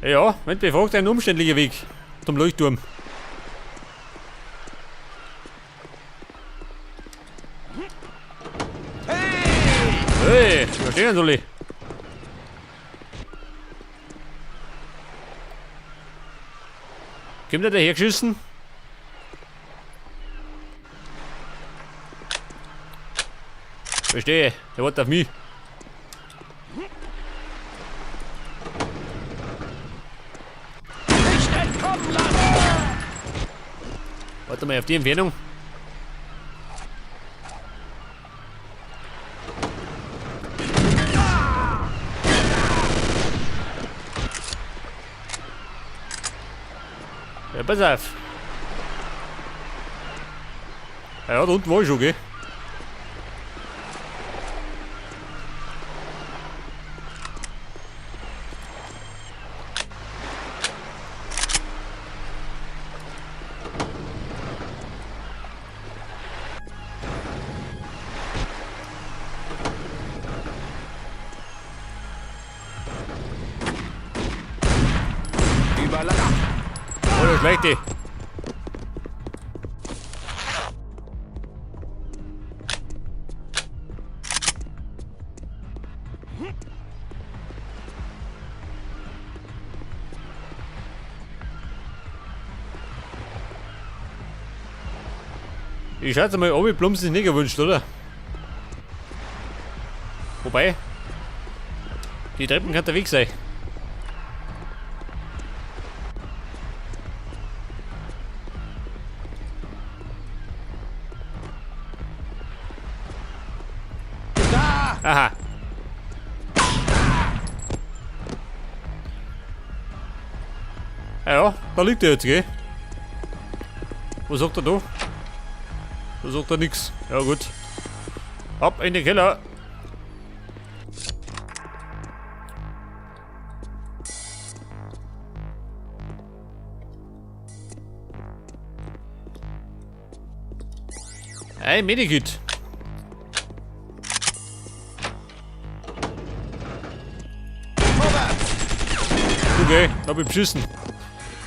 Ja, wenn befragt, ein umständlicher Weg zum Leuchtturm. Hey, wo stehen denn alle? Kommt der dahergeschissen? Verstehe, der wartet auf mich. Nicht entkommen lassen! Warte mal, auf die Entfernung. Ja, pass auf. Ja, da unten war ich schon, gell? Oh, der Schlechte. Ich schätze mal, Obi Plums ist nicht gewünscht, oder? Wobei, die Treppen kann der Weg sein. Da! Aha. Ja, da liegt er jetzt, gell? Was sagt er da? Da sagt er nix. Ja gut. Ab in den Keller. Ein Medikit. Vorwärts! Okay, da hab ich beschissen.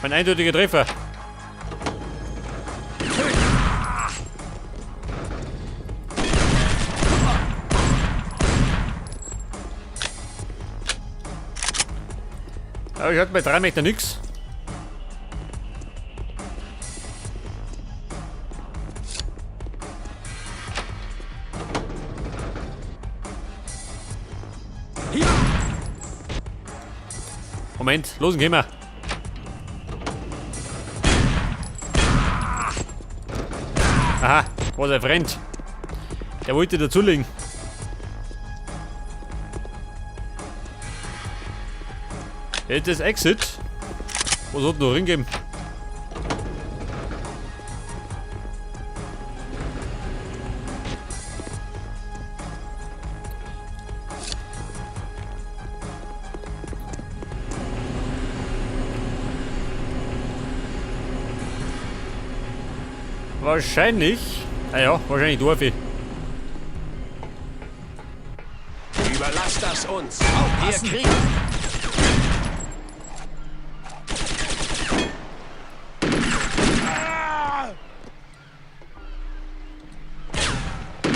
Mein eindeutiger Treffer. Aber ich hatte bei 3 Meter nix. Moment, los, gehen wir. Aha, war sein Freund. Der wollte dazulegen. Jetzt ist Exit. Wo soll denn noch hingehen? Wahrscheinlich. Naja, wahrscheinlich darf ich. Überlass das uns. Aufpassen. Wir kriegen.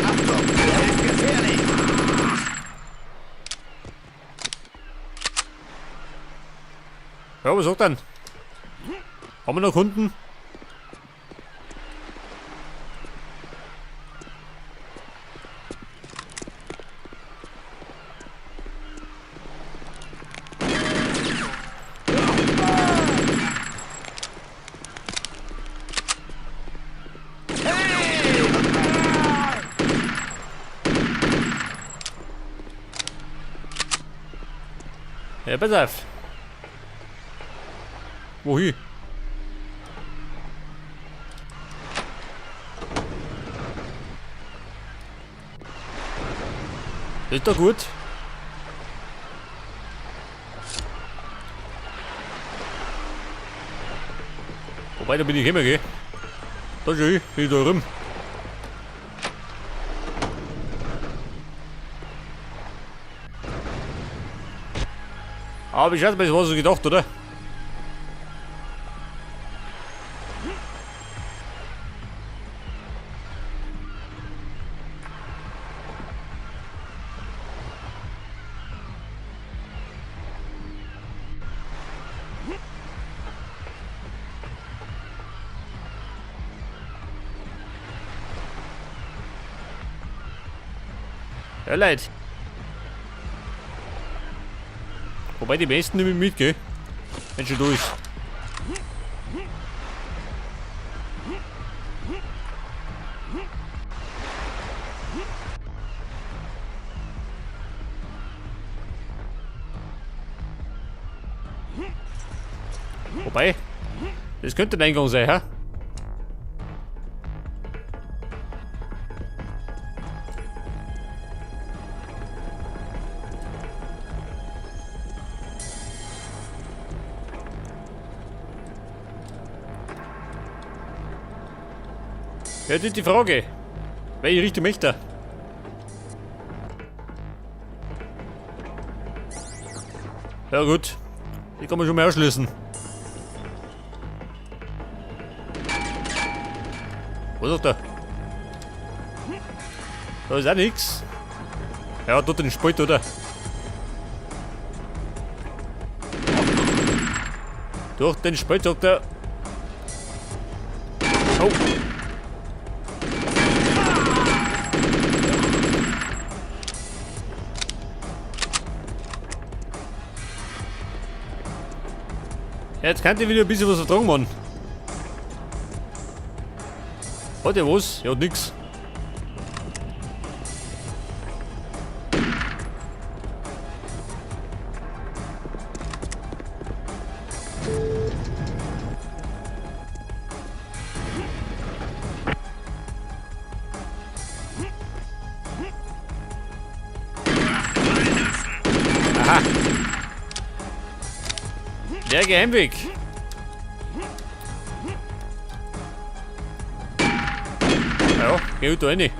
Achtung, der ist gefährlich. Ja, was sagt denn? Haben wir noch Kunden? Ja, pass auf. Wohin? Ist doch gut. Wobei, da bin ich immer, gell? Da schau ich, bin ich da rum. Aber ich schätze mal, das war so gedacht, oder? Ja, Leute. Wobei die meisten nehmen mit, gell? Wenn schon durch. Wobei, das könnte ein Eingang sein, hä? Ja, das ist die Frage. Welche Richtung möchte er? Ja gut, die kann man schon mal ausschließen. Was ist da? Da ist auch nichts. Ja, dort den Spalt, oder? Durch den Spalt, sagt er. Oh. Ja, jetzt kann ich wieder ein bisschen was vertragen, Mann. Hat er was? Er hat nix. Aha. Der Geheimweg. Ja, geh da rein.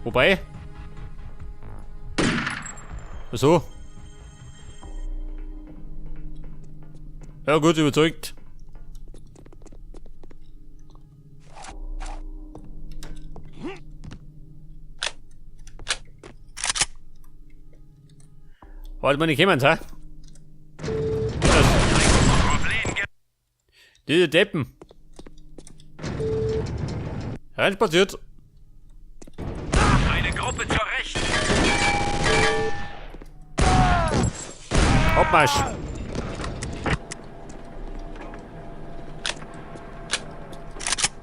Wobei. Ach so. Ja gut, überzeugt. Wollt man nicht jemand, hä? Diese Deppen. Reinspaziert. Eine Gruppe zur Rechten. Abmarsch.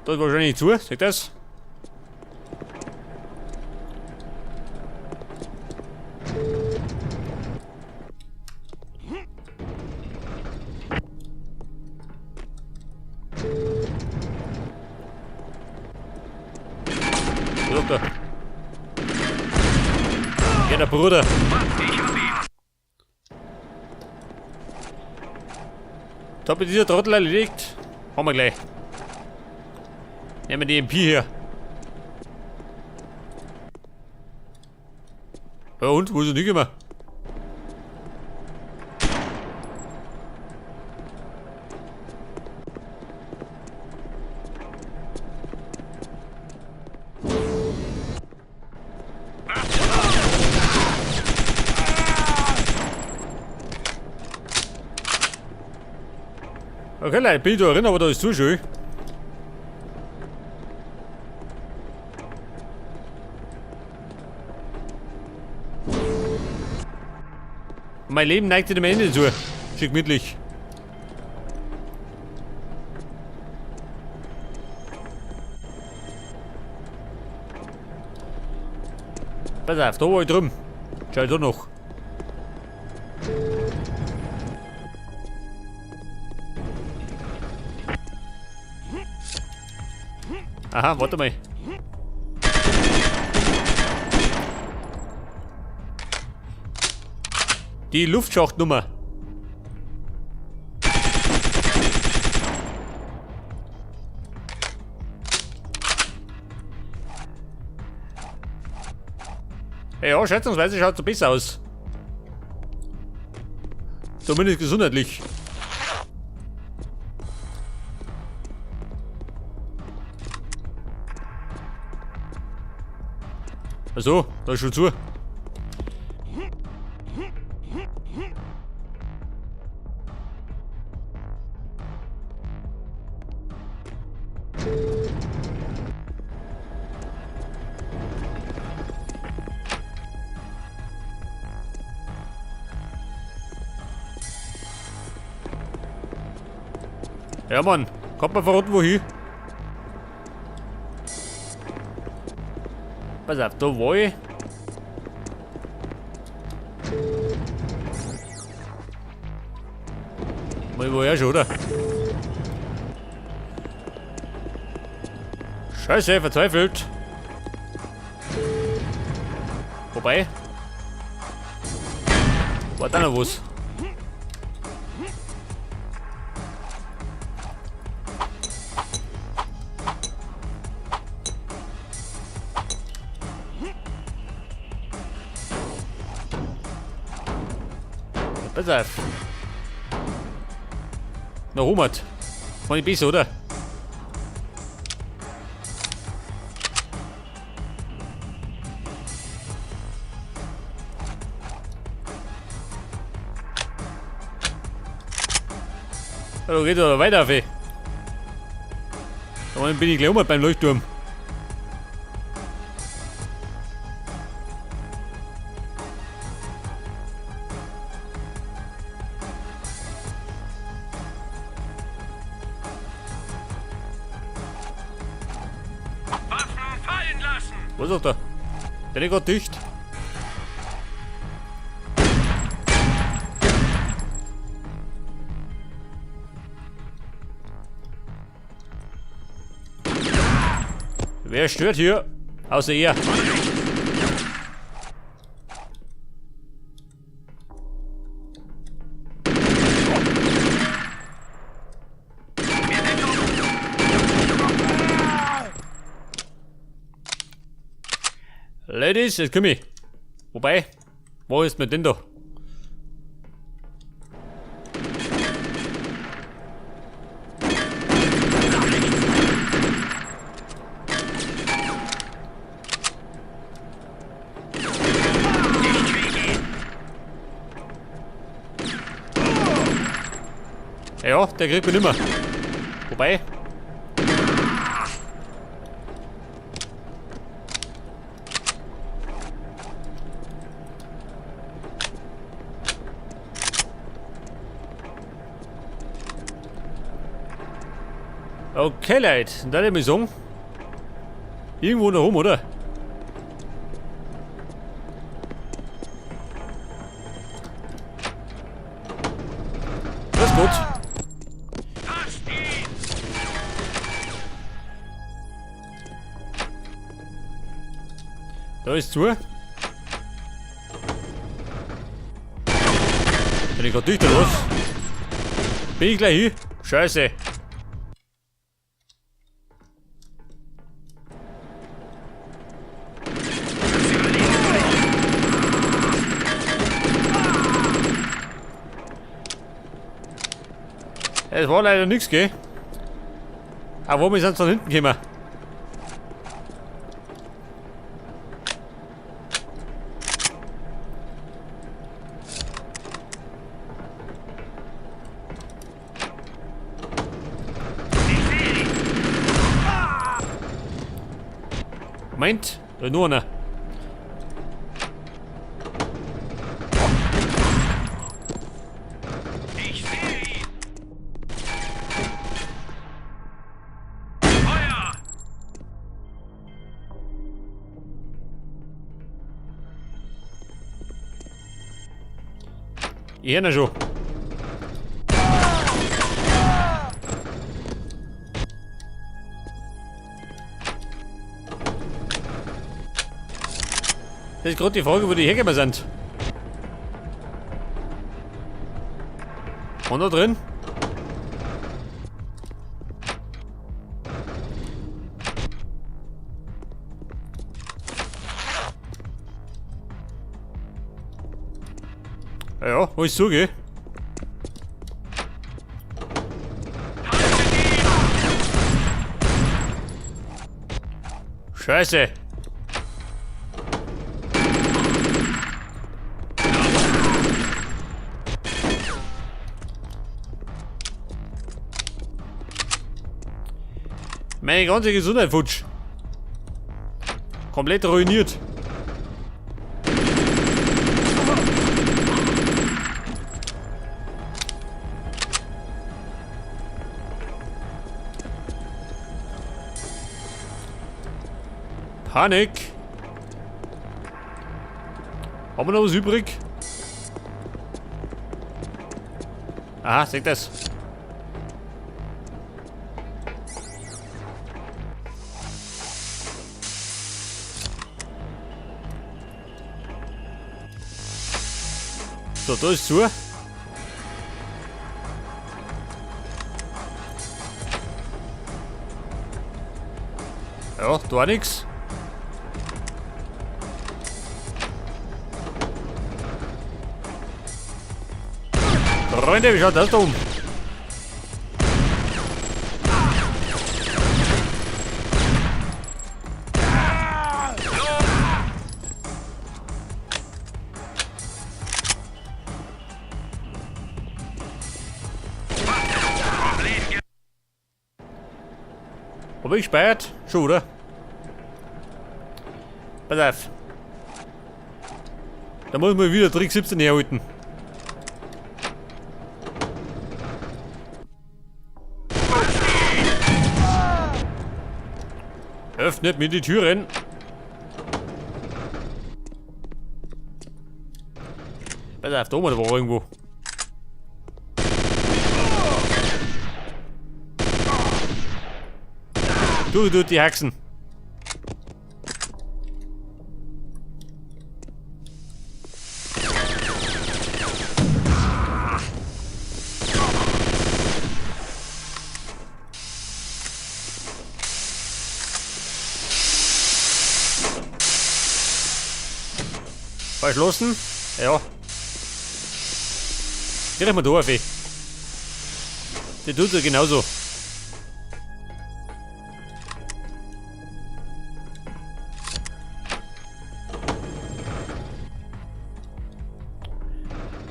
Da ist wahrscheinlich zu, seht das? Bruder. Ja, der Bruder. Da hat dieser Trottel erledigt. Haben wir gleich. Nehmen wir die MP hier. Ja und? Wo ist er nicht immer? Okay, Leute, bin ich da drin, aber da ist zu schön. Mein Leben neigt sich dem Ende zu. Schick gemütlich. Pass auf, da war ich drüben. Schau ich da noch. Aha, warte mal. Die Luftschachtnummer. Ja, schätzungsweise schaut so besser aus. Zumindest gesundheitlich. Achso, da ist schon zu. Ja, Mann. Kommt man verrotten wohin? Pass auf, da war ich. Mal woher schon, oder? Scheiße, verzweifelt. Wobei. War da noch was? Pass auf. Na, Robert. War nicht besser, oder? Ja, da geht er weiter, Fee. Da bin ich gleich um beim Leuchtturm. Waffen fallen lassen! Was ist da? Bin ich grad dicht? Wer stört hier? Außer ihr. Ladies, jetzt komm ich. Wobei, wo ist mir denn da? Ja, der kriegt mich nimmer. Wobei. Okay, Leute, dann würde ich sagen, irgendwo noch rum, oder? Das ist gut. Da ist zu. Bin ich grad dicht oder was? Bin ich gleich hin? Scheiße. Es war leider nix, gell? Aber wo wir sind von hinten gekommen? Moment, da ist nur einer. Ich sehe ihn. Feuer! Ich hör ihn schon. Das ist gerade die Frage, wo die hergekommen sind. Und da drin? Ja, ja, wo ist zugehe? Scheiße! Meine ganze Gesundheit futsch. Komplett ruiniert. Panik. Haben wir noch was übrig? Aha, seht das. So, da ist zu. Ja, da auch nix. Freunde, wie schaut das da um? Hab ich gespeichert? Schon, oder? Pass auf. Da muss man wieder Trick 17 herhalten. Öffnet mir die Türen. Pass auf, da oben war irgendwo. Du, du, die Haxen. Verschlossen? Ja. Geh doch mal da auf, ey. Der tut ja genauso.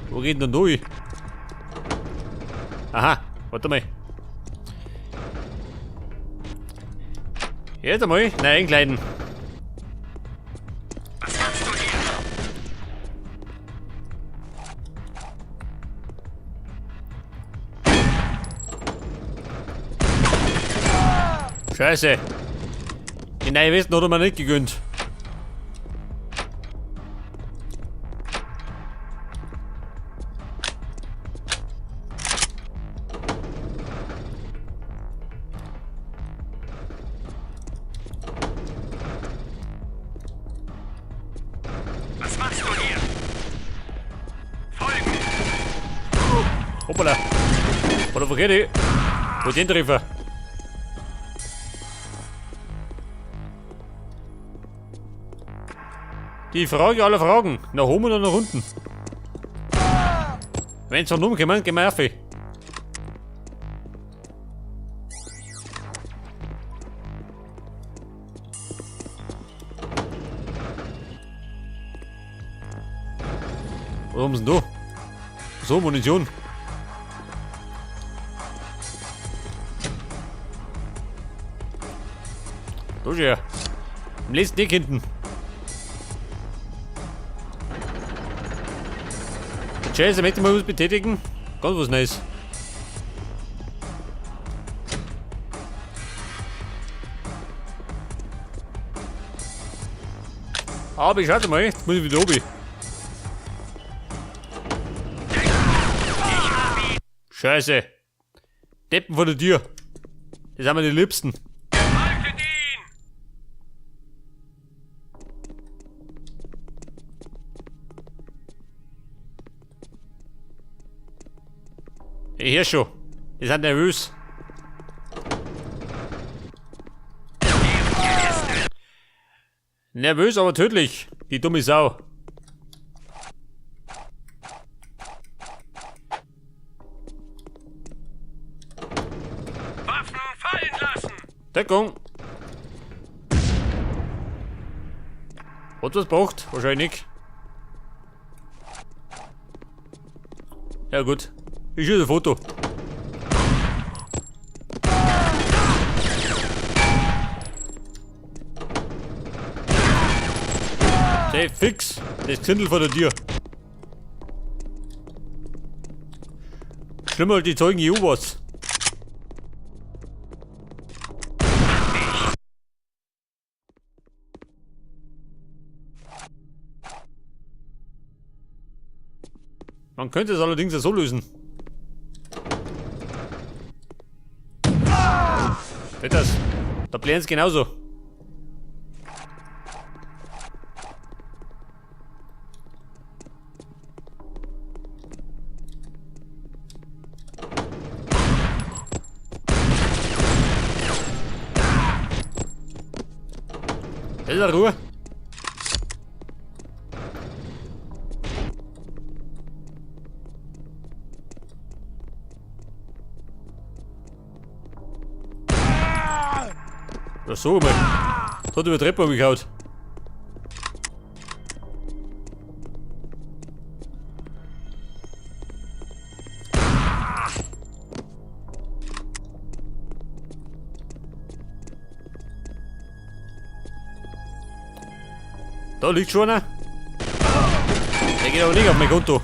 Wo geht denn durch? Aha, warte mal. Jetzt einmal. Nein, einkleiden. Was machst du hier? Scheiße. Die neue Westen hat er mir nicht gegönnt. Was machst du hier? Folgen! Hoppala. Oder verkehrt. Wo den Treffer? Die Frage aller Fragen. Nach oben oder nach unten? Wenn's von oben kommen, gehen wir auf. Was haben sie denn da? So, Munition. Da ist er. Im letzten Eck hinten. Scheiße, möchte ich mal was betätigen? Ganz was Neues. Aber ich schaue mal, jetzt muss ich wieder oben. Scheiße. Deppen vor der Tür. Das sind mir die Liebsten. Haltet ihn! Ich hör schon. Die sind nervös. Nervös, aber tödlich. Die dumme Sau. Waffen fallen lassen! Deckung. Hat was braucht? Wahrscheinlich. Ja gut. Ich schieße ein Foto. Sei fix! Das Gesindel vor der Tür. Schlimmer als die Zeugen Jehovas. Man könnte es allerdings ja so lösen. Das, da blären sie genauso. Ist Ruhe. Ja, so mal. Das hat über die Treppe gehauen. Da liegt schon einer. Der geht aber nicht auf mein Konto.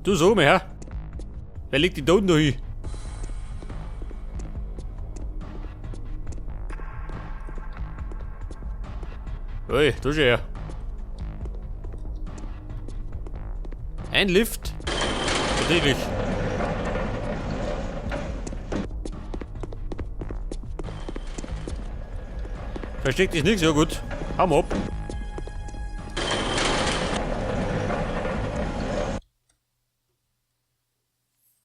Du so, her. Wer legt die Toten da hin? Ui, da schon her. Ein Lift. Tatsächlich. Versteckt ist nichts, ja gut. Hauen wir ab.